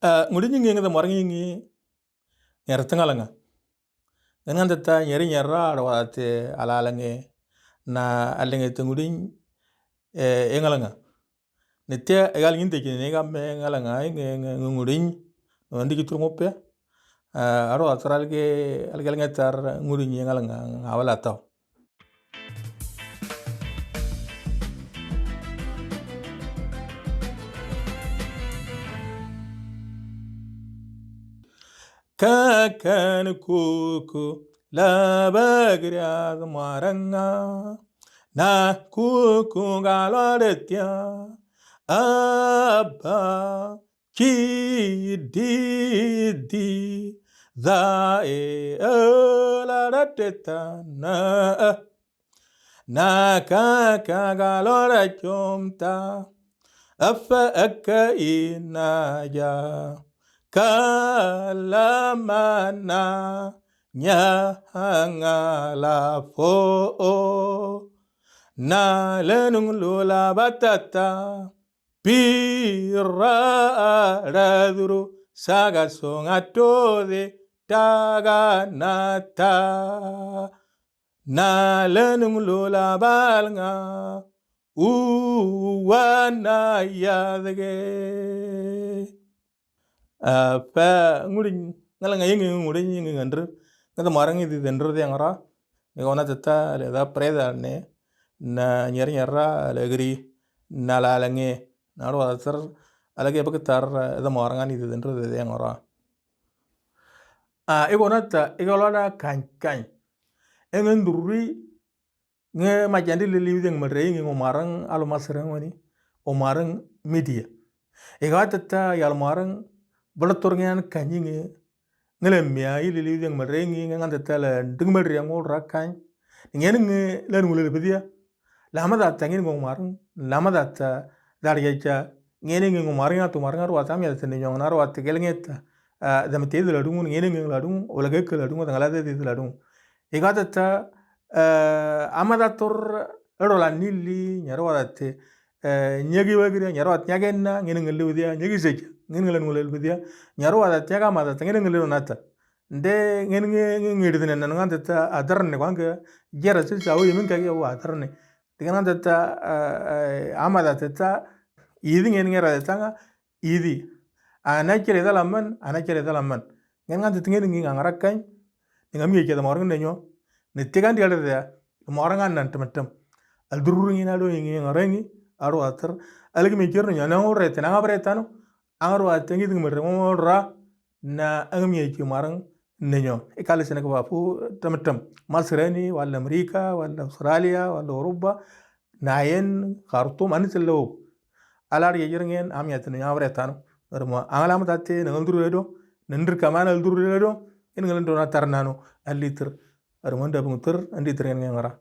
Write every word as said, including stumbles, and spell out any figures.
Ngudinyi ngi ngi da morngi ngi ngi rata ngalanga. Ngan ngan tata nyeri nyera ada wate alalenge na alenge te ngudinyi e ngalanga. Nete egal ngin te kini ga me ngalanga ngi ngudinyi no andi kitur ngope. Aro atral ke alge alge tar ngudinyi ngalanga ngawala tau. Kakan kuku la bagriad maranga na kuku galoretia abba ki di di da e la da te ta na na ka ka ga lo ra chom ta a fa a ka i na ya ka la ma na nya ha nga la fo o na le nung lu la ba ta ta pi ra a ra du ru sa ga so nga to de ta ga na ta na le nung lu la ba nga u wa na ya de ge. Fa ngudinyi ngalanga yingi ngudinyi yingi ngandir nga da morngi di dendir de ngara. Ni ga ona tata le da preda ne na nyeri nyera le gri na la la nge na ro atar ala ge bak tar da mornga ni di dendir de ngara. A e ga ona ta e ga la da kan kan e ngan durri nge ma jandi le liu deng madre ngi ngo marang alo masrang wani o marang media. E ga tata ya marang bala tor ngan kanyi nge ngale mia i le liu deng madre ngi ngan tata la ding madre ngo ra kan ngen nge la ngule le bedia. La ma da ta ngi ngo marang la ma da ta dar ya cha ngen ngi ngo marang tu marang ro atam ya tene nyong na ro at gel nge ta da mate de la dung ngen ngi la dung o la ge ke la dung da ngala de de la dung. E ga tata ama da tor ro la nili nyaro wa te nyagi wa gri nyaro at nyagen na ngen ngi le bedia nyagi se ngen ngi le ngule le bedia nyaro wa te ga ma da ngen ngi le na ta. Nde ngen ngi ngi de na ngan tata adar ne kwang jera se sa o yemin ka ge wa adar ne. Tiga ngan tata ama da tata idi ngen ngi ra tata nga idi ana kere da laman ana kere da laman. Ngen ngan tata ngen ngi ngara kan ngi ngam ye ke da morngi ne nyo ne tiga ndi ala da mornga nan tem tem al durur ngi na do ngi ngara ngi aro atar al gi me kere nyo na ngore te na ngabretano. Angaro atengi ding mere ngora na angmi ci marang nenyo ikali sene ko bapu tem tem masrani wala amerika wala australia wala europa nayen khartum ani sello alar ye jerngen am ya tene amre tano rmo angala mate ne ngaldur redo nendir kamana aldur redo en ngalando na tarnano alitir rmo nda bungtir andi tir ngen ngara.